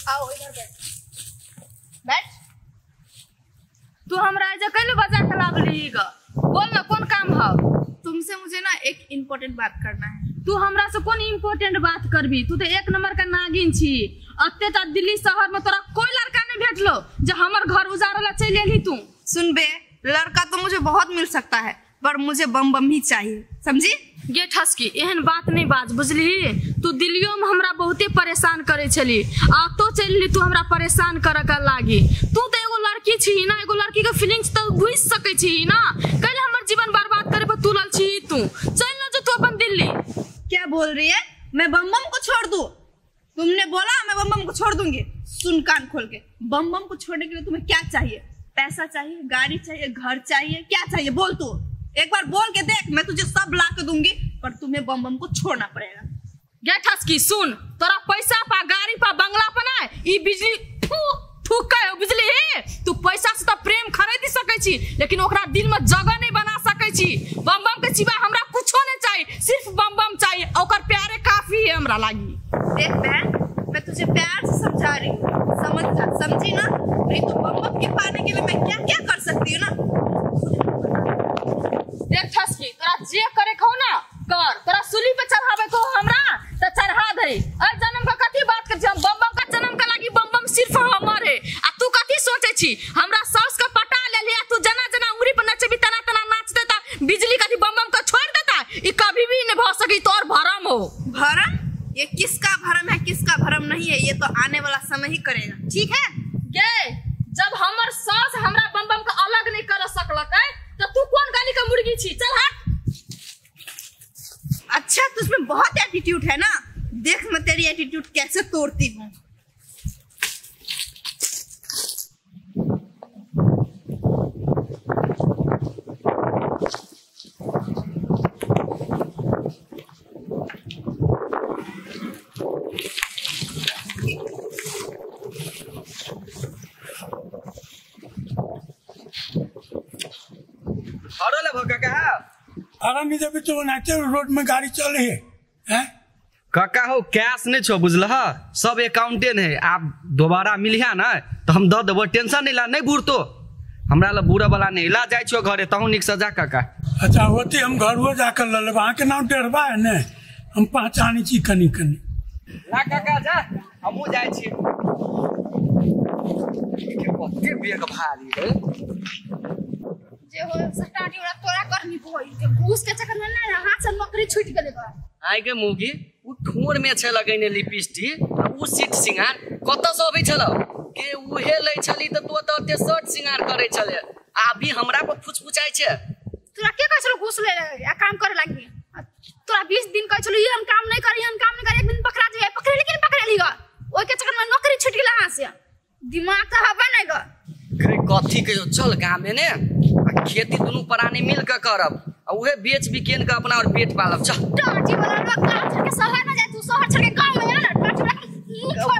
आओ इधर बैठ बैठ। तू हमरा एजा कैले बजा के लावली ग? बोल ना कौन काम हौ? तुमसे मुझे ना एक इम्पोर्टेंट बात करना है। तू हमरा से कौन इम्पोर्टेंट बात करबी? तू तो एक नंबर का नागिन छी। अत्ते ता दिल्ली शहर में तोरा कोई लड़का नहीं भेटलो जे हमर घर उजारला चल एली तू। सुन बे, लड़का तो मुझे बहुत मिल सकता है पर मुझे बम बम ही चाहिए, समझी? गे ठसकी एहन बात नहीं बाज, बुझली? तू दिल्लियों में हमरा बहुते परेशान करे छली, आ तो चलली तू हमरा परेशान करे के लागी। तू तो एगो लड़की छी ना, एगो लड़की के फीलिंग्स तो बुझ सके छी ना। कल हमर जीवन बर्बाद करे पर तुलल छी तू। चल ना जो तू अपन दिल्ली। क्या बोल रही है? मैं बम बम को छोड़ दूं? तुमने बोला मैं बम बम को छोड़ दूंगी। सुन कान खोल के, बम बम को छोड़ने के लिए तुम्हें क्या चाहिए? पैसा चाहिए, गाड़ी चाहिए, घर चाहिए, क्या चाहिए बोल? तू एक बार बोल के देख, मैं तुझे सब ला के दूंगी पर तुम्हें बम बम को छोड़ना पड़ेगा। गे ठसकी सुन, तोरा पैसा पा गाड़ी पा बंगला पा ना ई बिजली थू थूक के बिजली है। तू पैसा से तो प्रेम खरीद सकै छी लेकिन ओकरा दिल में जगह नहीं बना सकै छी। बम बम के सिवा हमरा कुछो नहीं चाहिए, सिर्फ बम बम चाहिए। ओकर प्यारे काफी है हमरा लागी। देख बहन, मैं तुझे प्यार से समझा रही हूँ, समझ जा, समझी ना? नहीं तो बम बम के पाने के लिए मैं क्या क्या कर सकती हूँ ना। देख ठसकी, तोरा जे करे खो ना कर, तोरा सूली पे चढ़ावे को हमरा त चढ़ा दे। अरे जन्म का कथी बात कर छी? हम बम बम का जन्म का लागी बम बम सिर्फ हमर है। आ तू कथी सोचे छी? हमरा सास का पटा लेली आ तू जना जना उंगली पर नचबी तना तना नाच देता, बिजली कथी बम बम का छोड़ देता। ई कभी भी नहीं भ सकी, तोर भरम हो। भरम? ये किसका भरम है किसका भरम नहीं है ये तो आने वाला समय ही करेगा, ठीक है? गे जब हमर सास हमरा बम बम का अलग नहीं कर सकलकै तो तू कौन गाली का मुर्गी छी? चल हट। अच्छा तुझमें बहुत एटीट्यूड है ना, देख मैं तेरी एटीट्यूड कैसे तोड़ती हूँ। आराम से तो नाचे रोड में गाड़ी चले है। काका हो कैश नहीं छो बुझलह, सब अकाउंटेंट है। आप दोबारा मिलिहा ना तो हम the देबो, टेंशन नहीं ला। नहीं बुढ़तो हमरा ला बुढ़ा वाला नहीं ला, जाय छो घरे तहु निक से जा काका। अच्छा होती हम घरो जाकर ल लेब, अहाँ के नाम डेढ़बा है ने, हम पहचानी छी कनी कनी। ला काका जा, हमहू जाय छी। कते बेग भारी रे जे हो सटाटी वाला तोरा करनी होई के घूस के चक्कर में ना हाथ से नौकरी छूट गेलै बा। आइ के मुगी उ ठोर में छै लगैने लिपस्टिक आ उ सीट सिंगार कत से अबै छल के उहे लै छली त तो त एते शर्ट सिंगार करै छले, आभी हमरा पर फुचफुचाइ छै। तोरा के कहै छलो घूस ले आ काम करे लागी? तोरा 20 दिन कहै छलो ई हम काम नहीं करी, हम काम नहीं करी, एक दिन पकड़ा जे पकड़े लेकिन पकड़े ली ग, ओइ के चक्कर में नौकरी छूट गेल हाथ से। दिमाग त हबे नै ग। कथी कहियो चल गाँव में ने आ खेती दुनू प्राणी मिल के करब आ उहे बेच बिकेन के अपना और पेट पालब। चल टाटी वाला लोग गांव छोड़ के शहर में जाए, तू शहर छोड़ के गांव में आ ना। टाटी वाला मुंह छोड़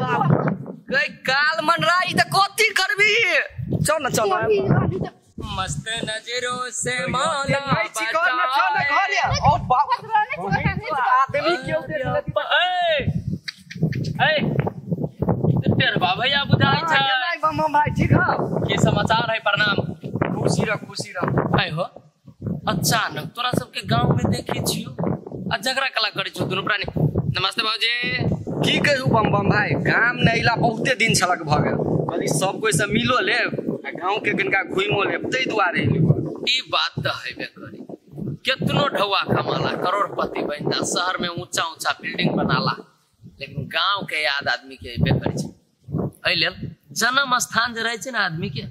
गई काल मनरा ई त कथी करबी? चल ना चल मस्त नजरों से मौला बचाए। और बाप आदमी क्यों देख ए ए तेरबा भैया बुझाई छै। बम बम भाई ठीक है? की समाचार है? प्रणाम। खुशी रह खुशी रह। आइ हो अचानक तोरा सबके गांव में देखै छियो आ झगड़ा कला करै छियो दुनू प्राणी। नमस्ते बाबूजी। की कहू बम बम भाई, गाम ने अइला बहुते दिन छलक भ गेल, कहली सब कोई से मिलो लेब आ गांव के कनिका घुइमो लेब, तै दुआरे एलियो। ई बात त हेबे करी, केतनो ढौआ कमाला करोड़पति बनता, शहर में ऊंचा ऊंचा बिल्डिंग बनाला, लेकिन गांव के याद आदमी के अइबे करै छै। एहि लेल जन्म स्थान जे रहै छै ने आदमी के,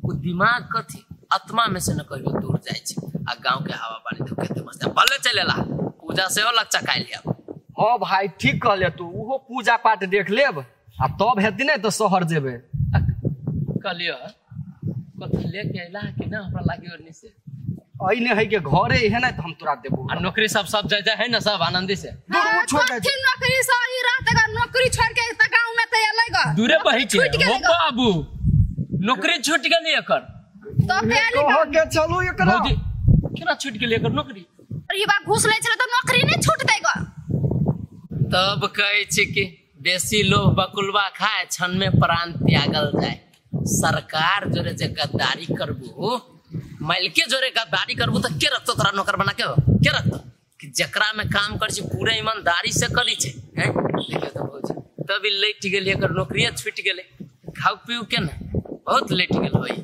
ओ दिमाग कथी आत्मा में से न कहियो दूर जाइ छै। आ गांव के हवा पानी तो कते मस्त भले चलेला, पूजा सेहो लग चकाइ लिया। हाँ भाई ठीक कहले तू, उहो पूजा पाठ देख लेब आ तब हेती ने तो शहर जेबे। कहलियो कथी लेके अइला कि ना हमरा लागी ओरनी से? अइने है के घरे है ना तो हम तोरा देबो। आ नौकरी सब सब जाय जाय है ना सब आनंदी से? कथी नौकरी सही रहते ग, नौकरी छोड़ के त गांव में त एलै ग। दूरे बही के हो बाबू, नौकरी छूट गेली एकर तो फेली कह के चलू एकरा। भौजी केना छूट गेली एकर नौकरी? अरे ये बा घूस लै छले त नौकरी नै छूटतै ग। तब कहै छै कि बेसी लोभ बकुलवा खाए क्षण में प्राण त्यागल जाए। सरकार जोरे जे गद्दारी करबू, मालिके जोरे गद्दारी करबू तो के रखतो तोरा नौकर बना के, के रखतो कि जकरा में काम कर छी पूरे ईमानदारी से करी छे हैं। देखियो तो भौजी तभी लेट गेलिए, एकर नौकरिया छूट गेले, खाऊ पीऊ के ना बहुत लेट गेल होई।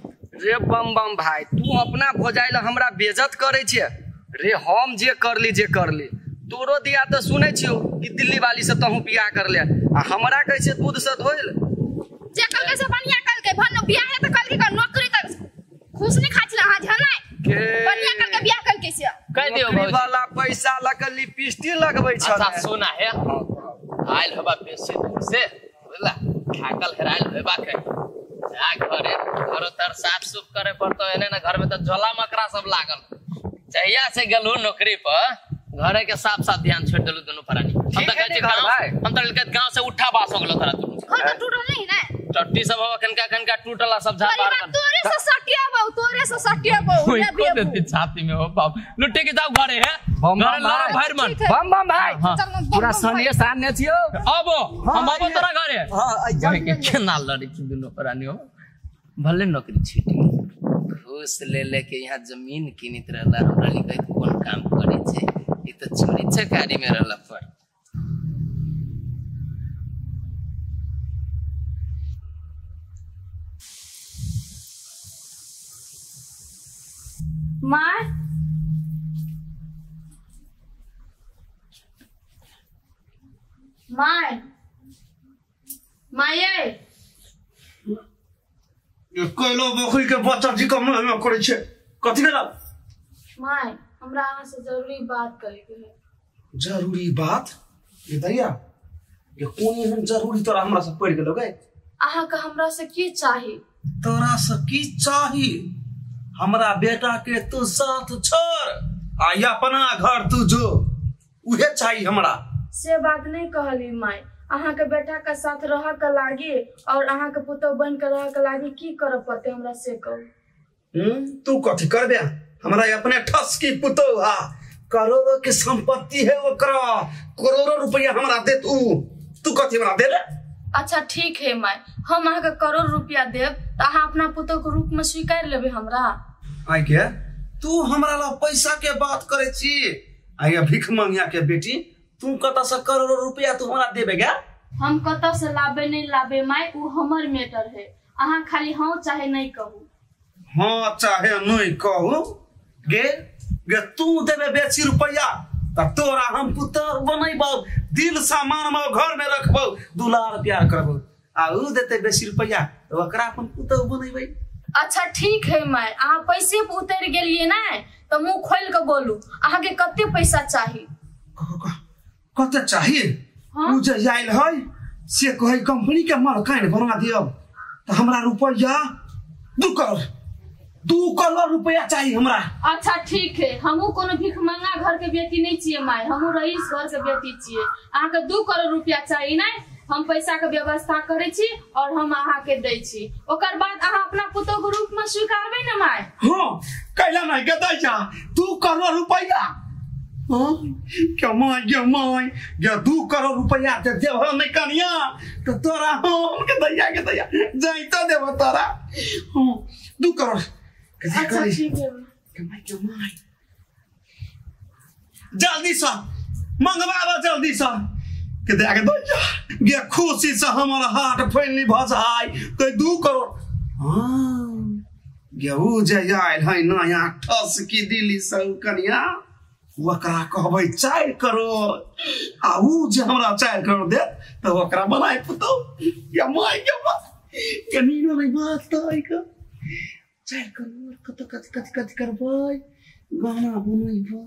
रे बम बम भाई तू अपना भोजाइल हमरा बेइज्जत करे छे रे। हम जे करली जे करली तोरो दिया तो सुनै छियो कि दिल्ली वाली से तहु बियाह कर ले आ हमरा कहै छे दूध से धोइल। जे कल के से बढ़िया कल के भन बियाह है त कल के नौकरी त खुश नहीं खाइ छला हां झनाय के बढ़िया कल के बियाह कल के से कह दियो भौजी वाला पैसा लक लिपस्टिक लगबै छल। अच्छा सुना है आइल होबा बेसी दूर से बुझला, थाकल हेराइल होबा के जा घरे घरो तर साफ सुफ करे पड़तो, एने ना घर में त झोला मकरा सब लागल। जहिया से गेलू नौकरी पर घरे के साफ साफ ध्यान छोड़ देलू दोनों प्राणी। हम त कहै छी गांव, हम त गांव से उठा बास हो गेलो तोरा दुनू। घर त टूटल नहीं ना टट्टी सब हवा कनका कनका टूटला सब झाड़ बार कर। तोरे से सटिया बहु, तोरे से सटिया बहु ले भी देती छाती में हो बाप लुटे के जाओ घरे है घरे लड़ा भाई मन बम बम भाई पूरा सनिए सामने छियो। अब हम आबो तोरा घरे। हां के केना लड़ी छी दुनू प्राणी हो, भले नौकरी छूटी घूस ले लेके यहाँ जमीन किनित रहला। हमरा लिखै कोन काम करै छै, ई त चोरी चकारी में रहला पर। माँ माय माये कहलो बकरी के बच्चा जी के मुंह में करै छै कथि भेल? My हमरा अहाँ से जरूरी बात करे के है। जरूरी बात? ये दैया ये कोन एहन जरूरी तोरा हमरा से पड़ गेलो गे? अहाँ के हमरा से की चाही? तोरा से की चाही? हमरा बेटा के तू साथ छोड़ आ अपना घर तू जो, उहे चाही हमरा। से बात नहीं कहली माय, अहाँ के बेटा के साथ रह के लागी और अहाँ के पुतोह बन के रह के लागी की करे पड़ते हमरा से कहू। तू कथी करबे? हमरा अपने ठस की पुतोह हा, करोड़ों के संपत्ति है ओकरा, करोड़ों रुपया हमरा दे तू, तू कथी हमरा देले? अच्छा ठीक है माय, हम अहाँ के करोड़ रुपया देब त अहाँ अपना पुतोह के रूप में स्वीकार लेबे हमरा। आइ के तू हमरा ला पैसा के बात करे छी, आइ भीख मांगिया के बेटी तू कत से करोड़ों रुपया तू हमरा देबे गे? हम कत से लाबे नहीं लाबे my, उ हमर मैटर है, अहाँ खाली हाँ चाहे नहीं कहू। हाँ चाहे नहीं कहू गे गे तू देबे बेसी रुपया त तोरा हम पुतोह बनैबौ, दिल से मानबौ, घर में रखबौ, दुलार प्यार करबौ, आ उ देते बेसी रुपया त ओकरा अपन पुतोह बनैबै। अच्छा ठीक है my, अहाँ पैसे पर उतर गेलिए ना त मुंह खोल के बोलू अहाँ के कते पैसा चाही? कते चाही? उ जे आयल है से कहै कंपनी के मालकाइन बना दियौ त हमरा रुपया 2 करोड़ 2 करोड़ रुपया चाहिए हमरा। अच्छा ठीक है, हमहू कोनो भीख मंगा घर के बेटी नहीं छियै my, हमहू रईस घर के बेटी छियै। अहाँ के 2 करोड़ रुपया चाहिए ना, हम पैसा के व्यवस्था करे छी और हम अहाँ के दै छी, ओकर बाद अहाँ अपना पुतोह के रूप में स्वीकारबै ना my? हाँ कैला नहीं के दै जा 2 करोड़ रुपया। हाँ क्या my क्या my या 2 करोड़ रुपया दे देब नहीं कनिया तो तोरा हम के दैया जाई तो देब तोरा। हाँ 2 करोड़। अच्छा ठीक है कमाई जल्दी से मंगवाबो जल्दी से के दे के दैया गे खुशी से हमर हाथ फैलनी भसाई के 2 करोड़। हाँ गे उ जे आयल है नया ठस की दिल्ली से कनिया ओकरा कहबै 4 करोड़ आ उ जे हमरा 4 करोड़ देत त ओकरा बनाय पुतोह। या my के बा के नीनो नहीं बात त के 4 करोड़ कत कत कत कत करबै गाना बनैबै।